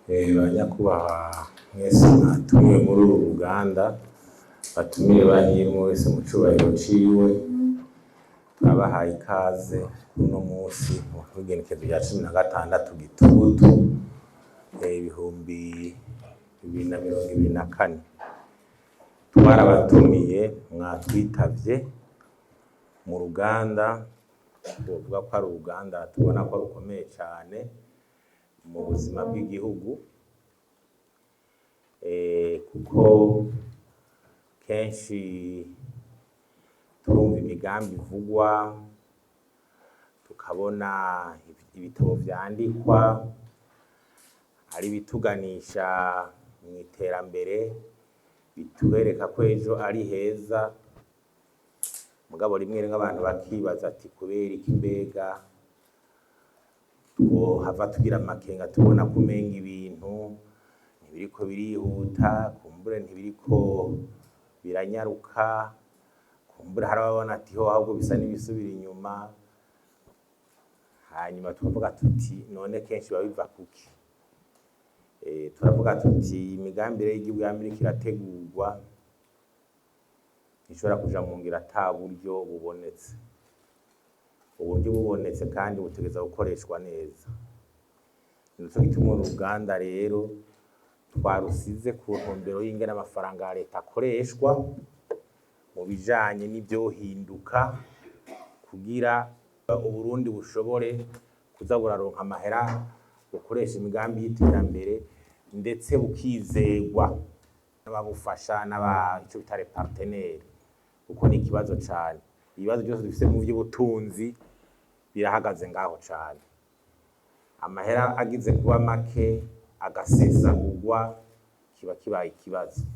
Ba nyakubahwa mwese mwatumiwe muri uru ruganda, batumire banyu wese mu cubahiro ciwe, turabahaye ikaze uno munsi w'igenekerezo rya 16 Gitugutu 2024. Twarabatumiye, mwatwitavye mu ruganda twovuga ko ari uruganda tubona ko rukomeye cane mu buzima bw'igihugu, kuko kenshi turumva imigambi ivugwa, tukabona ibitabo vyandikwa, ari ibituganisha mw'iterambere, bitwereka ko ejo ari heza. Mugabo rimwe rimwe abantu bakibaza ati: "Kubera iki mbega twohava tugira amakenga, tubona ko umenga ibintu ntibiriko birihuta, kumbure ntibiriko biranyaruka, kumbure hari ababona ati ho ahubwo bisa n'ibisubira inyuma?" Hanyuma tukavuga tuti: "None kenshi biba biva kuki?" Turavuga tuti imigambi rero y'igihugu yama iriko irategurwa ntishobora kuja mu ngiro ata buryo bubonetse. Uburyo bubonetse kandi butegerezwa gukoreshwa neza. Nico gituma uruganda rero twarusize ku ntumbero y'ingene amafaranga ya leta akoreshwa mu bijanye n'ivyohinduka kugira Uburundi bushobore kuza buraronka amahera bukoresha imigambi y'iterambere, ndetse bukizegwa n'ababufasha, n'aba ico bita les partenaires, kuko ni ikibazo cane. Ibibazo vyose dufise mu vy'ubutunzi birahagaze ngaho cane. Amahera agize kuba make, agasesagurwa, kiba kibaye ikibazo.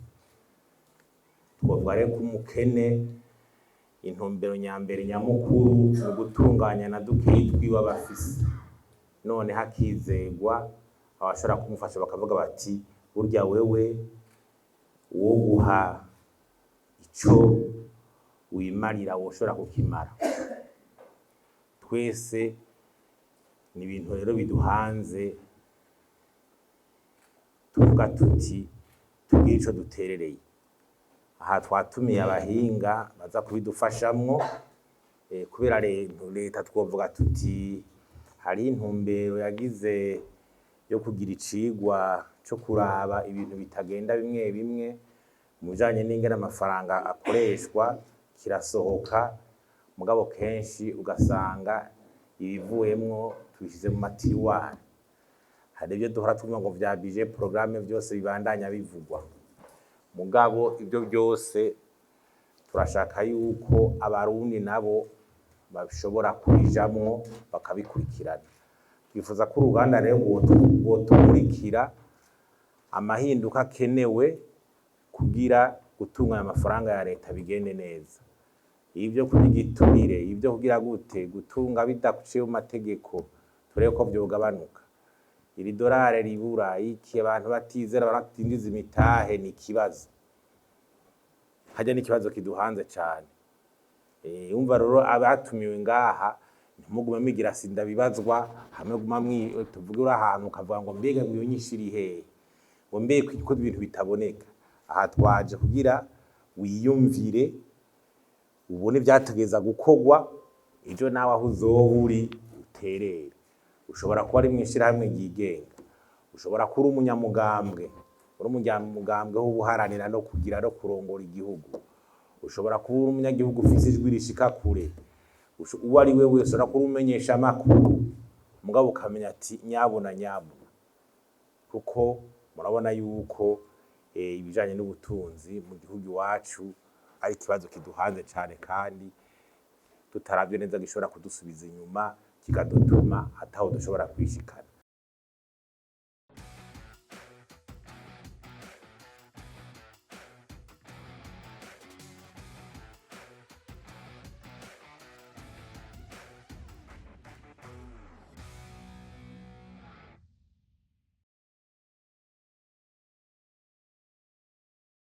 Twovuga rero ko umukene, intumbero nyambere nyamukuru ni ugutunganya na dukeyi twiwe aba afise, none hakizegwa abashobora kumufasha, bakavuga bati: "Burya wewe uwoguha ico wimarira woshobora kukimara." Twese ni ibintu rero biduhanze, tuvuga tuti tugire ico duterereye. Aha twatumiye abahinga baza kubidufashamwo, kubera leta twovuga tuti hari intumbero yagize yo kugira icigwa co kuraba ibintu bitagenda bimwe bimwe mu bijanye n'ingene amafaranga akoreshwa, kirasohoka. Mugabo kenshi ugasanga ibivuyemwo tubishize mu matiriwari. Hari ibyo duhora twumva ngo vya budget programme, vyose bibandanya bivugwa. Mugabo ivyo byose turashaka yuko Abarundi nabo bashobora kubijamwo, bakabikurikirana. Twifuza ko uruganda rero rwotumurikira amahinduka akenewe kugira gutunganya amafaranga ya leta bigende neza. Ivyo kurya igiturire, ivyo kugira gute, gutunga bidaciye mu mategeko, turebe ko vyogabanuka. Iri dorari ribura iki, abantu batizera, batinjiza imitahe, ni ikibazo harya, ni ikibazo kiduhanze cane. Umva rero, abatumiwe ngaha, ntimugume mwigira sindabibazwa, hamwe guma tuvuge uri ahantu ukavuga ngo: "Mbega ngo iyo nyishu iri hehe?" Ngo: "Mbega ko ibintu bitaboneka?" Aha twaje kugira wiyumvire, ubone ivyategereza gukorwa, ejo nawe aho uzoba uri uterere. Ushobora kuba ari mw'ishirahamwe ryigenga, ushobora kuba uri umunyamugambwe, uri umunyamugambwe wo guharanira no kugira no kurongora igihugu, ushobora kuba uri umunyagihugu ufise ijwi rishika kure, uwo ari we wese, ushobora kuba umumenyesha amakuru, mugabo ukamenya ati nyabuna nyabuna, kuko murabona yuko ibijanye n'ubutunzi mu gihugu iwacu ari ikibazo kiduhanze cane, kandi tutaravye neza gishobora kudusubiza inyuma, kikadutuma ataho dushobora kwishikana.